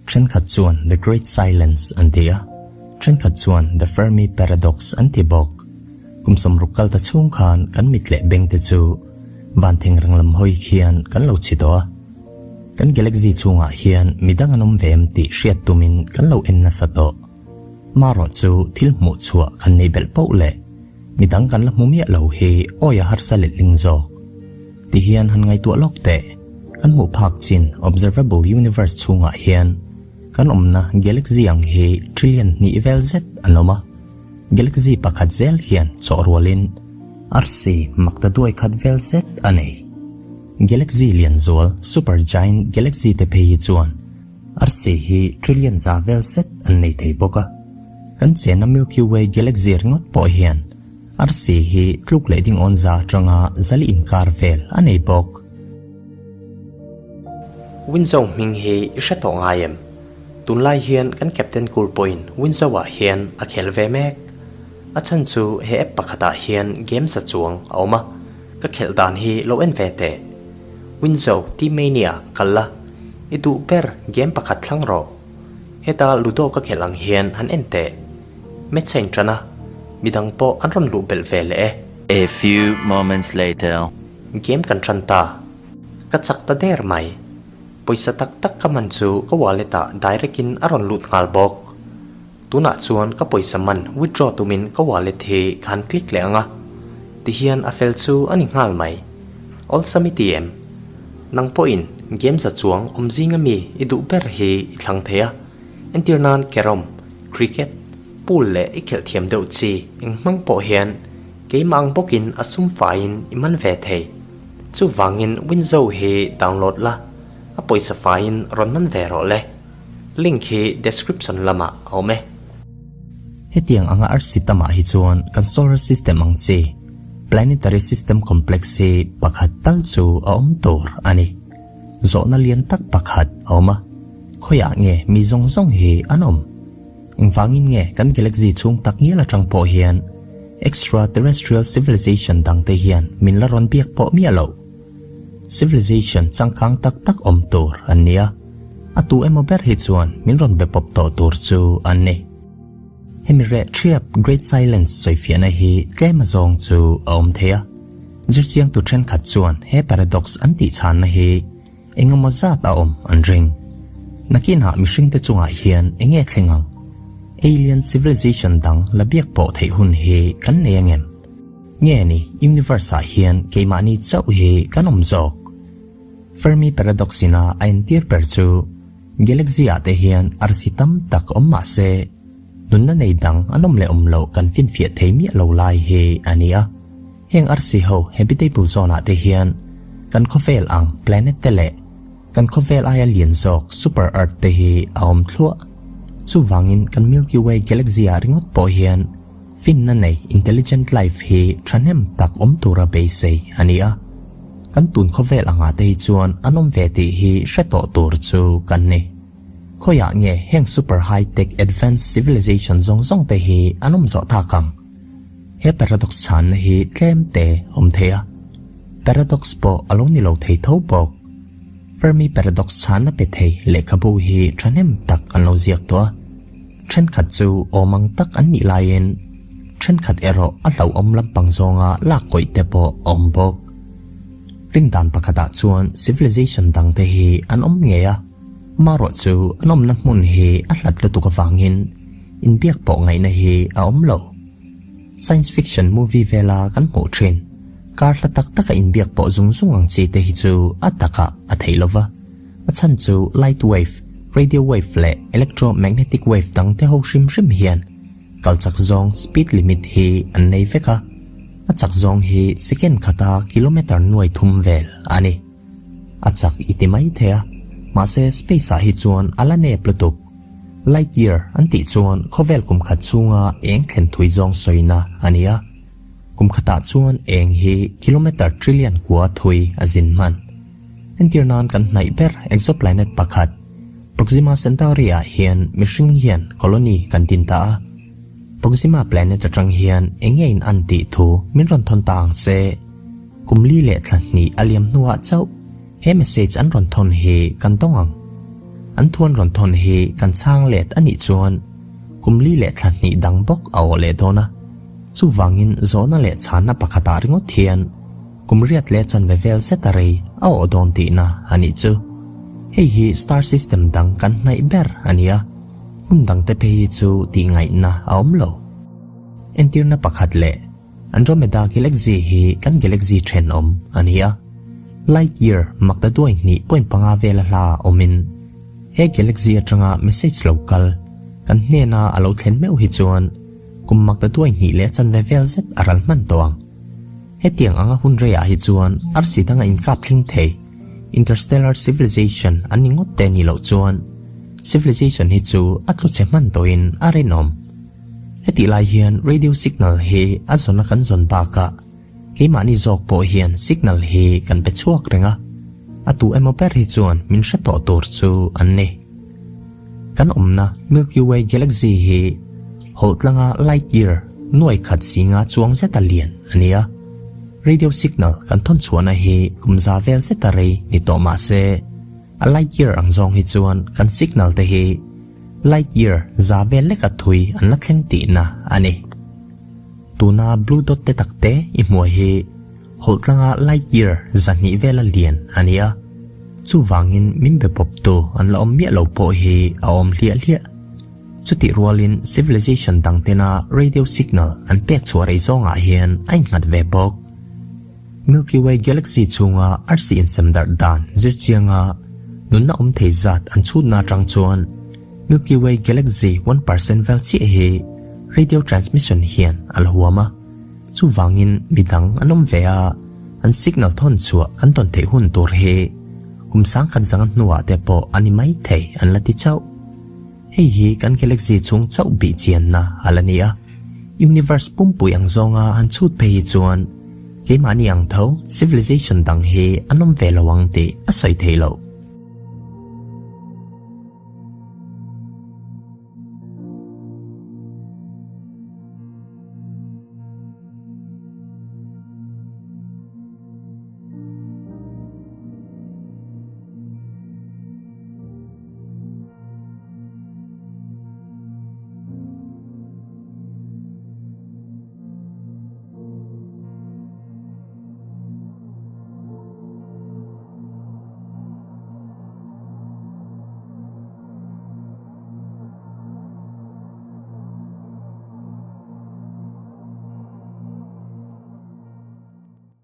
Thenkhat chuan The Great Silence an ti a, thenkhat chuan The Fermi Paradox an ti bawk. Kum 60 kal ta chhung khan kan mit leh beng te chu van thengreng lam hawi khian kan lo chhi tawh a. Kan galaxy chhungah hian midang an awm ve em tih hriat tumin kan lo en nasa tawh. Marawh chu thil hmuh chhuah kan nei belh poh leh midang kan la hmu miah lo hi awi a harsa letling zawk. Ti hian han ngaihtuah lawk teh. Kan hmuh phak chin observable universe chhungah hian kan awmna galaxy ang hi trillion hnih vel zet an awm a. Galaxy pakhat zel hian chawh rualin arsi makta duai khat vel zet a nei. Galaxy lian zual supergiant galaxy te phei hi chuan arsi hi trillion za vel zet an nei thei bawk a. Kan chena Milky Way galaxy ringawt pawh hian arsi hi tluk leh ding awn za atanga zali inkar vel a nei bawk. Winzo hming hi i hre tawh ngai em? Tunlai hian kan captain cool pawhin Winzo-ah hian a khel ve mek. A chhan chu he app pakhatah hian game za chuang a awm a, ka khelh dan hi lo en ve teh. Winzo T-Mania kal la, i duh ber game pakhat thlang rawh. Heta Ludo ka khelh ang hian han en teh. Match a inṭan a, midang pawh an rawn luh belh ve leh e. A few moments later. Game kan ṭan ta. Ka chak ta der mai. Pawisa tak tak ka man chu ka wallet ah direct in a rawn lut nghal bawk. Tunah chuan ka pawisa man withdraw tumin ka wallet hi ka han click leh ang a, tihian a fel chu a ni nghal mai. Awlsam i ti em? Nang pawhin game za chuang awm zinga mi i duh ber hi i thlang thei a, entir nan carrom, cricket, pool leh i khelh thiam deuh chi eng hmang pawh hian keimah ang bawkin a sum faiin i man ve thei. Chuvangin Winzo hi download la, a pawisa faiin rawn man ve rawh le. Link hi description lamah a awm e. Hetiang anga arsi tamah hi chuan kan solar system ang chi planetary system complex hi pakhat tal chu a awm tur a ni. Zawhna lian tak pakhat a awm a, khawiah nge mi zawng zawng hi an awm? Engvangin nge kan galaxy chhung tak ngial atang pawh hian extraterrestrial civilization dangte hian min la rawn biak pawh miah loh? Civilization changkang tak tak awm tur an ni a, a tu emaw ber hi chuan min rawn be pawp tawh tur chu an ni. Hemi reh ṭhiap Great Silence sawifiahna hi tlem azawng chu a awm thei a, zirchiangtu ṭhenkhat chuan he paradox an tihchhanna hi Engemaw zat a awm an ring. Nakinah mihringte chungah hian eng nge thleng ang? Alien civilization dang la biak pawh theih hun hi kan nei angem? Nge ni universe ah hian keimahni chauh hi kan awm zawk? Fermi paradox ina a entir ber chu galaxy ah te hian arsi tam tak awm mah se nunna nei dang an awm leh awm loh kan finfiah thei miah lo lai hi a ni a. Heng arsi ho habitable zone ah te hian kan khawvel ang planet te leh kan khawvel aia lian zawk super earth te hi a awm thluah. Chuvangin kan Milky Way galaxy ah ringawt pawh hian finna nei intelligent life hi thahnem tak awm tura beisei a ni a. Kan tun khawvel angah te hi chuan an awm ve tih hi hre tawh tur chu kan ni. Khawiah nge heng super high tech advanced civilization zawng zawng te hi an awm zawh tak ang? He paradox chhanna hi tlem te awm thei a, paradox pawh a lo ni lo thei tho bawk. Fermi paradox chhanna pe thei lehkhabu hi thahnem tak an lo ziak tawh a, thenkhat chu awm ang tak an nih laiin thenkhat erawh a hlauhawm lampang zawnga lak kawih te pawh a awm bawk. Ringdan pakhatah chuan civilization dangte hi an awm ngei a, amaherawh chu an awmna hmun hi a hlat lutuk avangin Inbiak pawh ngaihna hi a awm lo. Science fiction movie vela kan hmuh thin, kar hla tak taka inbiak pawh zung zung ang chi te hi chu a takah a theih lova. A chhan chu light wave, radio wave leh electromagnetic wave dang te ho hrim hrim hian kal chak zawng speed limit hi an nei vek a, a chak zawng hi second khata kilometer nuai thum vel a ni. A chak i ti mai thei a, mahse space ah hi chuan a la nep lutuk. Light year an tih chuan khawvel kum khat chhunga eng thlen thui zawng sawina a ni a. Kum khatah chuan eng hi kilometer trillion kua thui a zin hman. Entir nan kan hnaih ber exoplanet pakhat, Proxima Centauri ah hian mihring hian colony kan din ta a. Proxima planet atang hian eng nge in an tih thu min rawn thawn ta ang se. Kum li leh thla hnih a liam hnuah chauh he message an rawn thawn hi kan tawng ang. An thuan rawn thawn hi kan chhang let a nih chuan kum li leh thla hnih dang bawk a awh leh dawn a. Chuvangin zawhna leh chhanna pakhatah ringawt hian kum riat leh chanve vel zet a rei a awh dawn tihna a nih chu. Hei hi star system dang kan hnaih ber a ni a, hmun dangte phei hi chu tihngaihna a awm lo. Entirna pakhat leh Andromeda Galaxy hi kan galaxy thenawm a ni a, light year makta duai hnih point panga vela hla awmin he galaxy atanga message lo kal kan hnena a lo thlen meuh hi chuan kum makta duai hnih leh chanve vel zet a ral hman tawh ang. Hetiang anga hun reiah hi chuan arsi danga inkap thleng thei interstellar civilization an ni ngawt te nih loh chuan civilization hi chu a tlu chhe hman tawhin a rinawm. Hetih lai hian radio signal hi a zawna kan zawn bakah keimahni zawk pawh hian signal hi kan pe chhuak reng a, a tu emaw ber hi chuan min hre tawh tur chu an ni. Kan awmna Milky Way galaxy hi hawlhtlanga light year nuai khat zinga chuang zeta lian a ni a, radio signal kan thawn chhuahna hi kum za vel zeta rei ni tawh mah se a light year ang zawng hi chuan kan signal te hi Light year za vel leka thui an la thleng tihna a ni. Tuna blue dot te tak te i hmuh hi hawlhtlanga light year zahnih vela lian a ni a, chuvangin min be pawptu an la awm miah lo pawh hi a awm hliah hliah. Chutih rualin civilization dang tena radio signal an pek chhuah rei zawngah hian a innghat ve bawk. Milky Way galaxy chhunga arsi insem darh dan zir chianga nunna awm thei zat an chhutna atang chuan Milky Way galaxy 1% vel chiah hi radio transmission hian a la huam a. Chuvangin midang an awm ve a, an signal thawn chhuah kan tawn theih hun tur hi kum sangkhat zanga hnuah te pawh a ni mai thei an la ti chauh. Hei hi kan galaxy chhung chauh bih chianna a la ni a, universe pumpui ang zawnga han chhut phei hi chuan keimahni ang tho civilization dang hi an awm ve lo ang tih a sawi theih loh.